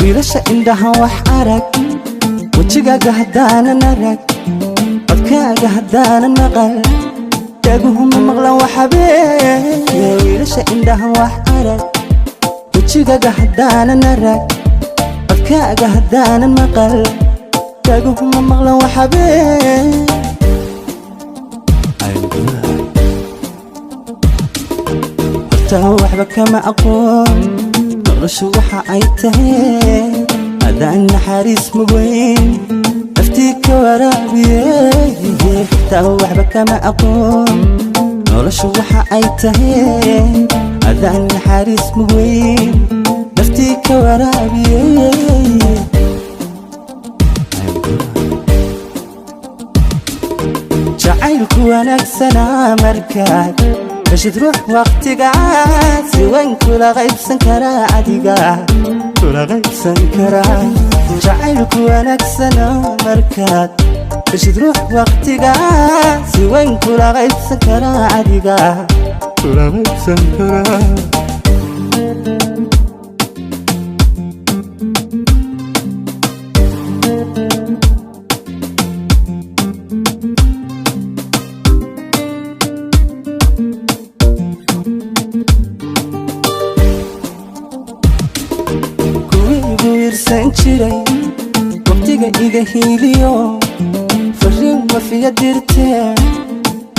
Wiilasha indhaha wax arag, wejigaaga haddaanan arag, codkaaga haddaanan maqal, dhaguhuma maqlan waxabee. Wiilasha indhaha wax arag, wejigaaga haddaanan arag, codkaaga haddaanan maqal, dhaguhuma maqlan waxabee. Horta waxba kama aqoon noloshu waxa ay tahay, adaan naxariis mugeyn naftii ka waraabiye. Horta waxba kama aqoon noloshu waxa ay tahay, adaan naxariis mugeyn naftii ka waraabiye. Jacaylku wanaagsanaa markaad heshid ruux waqtigaa si weyn kula qaybsan karaa, adiga kula qaybsan karaa. Jacaylku wanaagsanaa markaad heshid ruux waqtigaa si weyn kula qaybsan karaa, adiga kula qaybsan karaa. Kuwii igu wiirsan jiray waqtiga iga hiiliyo, fariin wafiya dirtee,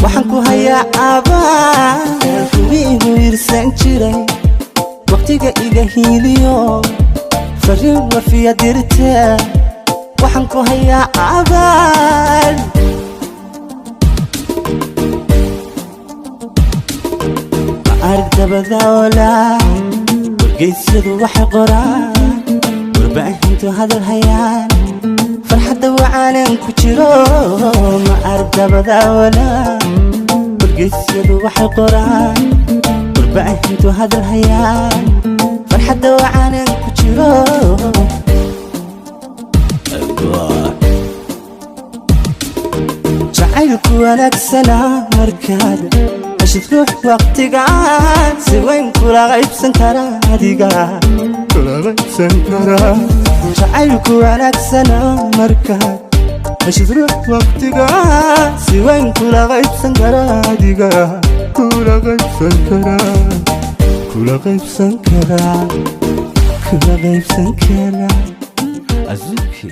waxaan ku hayaa abaal. Kuwii igu wiirsan jiray waqtiga iga hiiliyo, fariin wafiya dirtee, waxaan ku hayaa abaal. Ma arag dabada olaa, wargeysyadu waxay qoraan, warbaahintu hadal hayaan, farxadda wacaanan ku jiro. Ma arag dabada walaa, wargeysyadu waxay qoraan, warbaahintu hadal hayaan, farxadda wacaanan ku jiro. Jacaylku wanaagsanaa markaad heshid ruux waqtigaan si weyn kula qaybsan karaa, adiga kula qaybsan karaa. Jacaylku wanaagsanaa markaad heshid ruux waqtigaan si weyn kula qaybsan karaa, adiga kula qaybsan karaa, kula qaybsan karaa, kula qaybsan karaa. Azuki.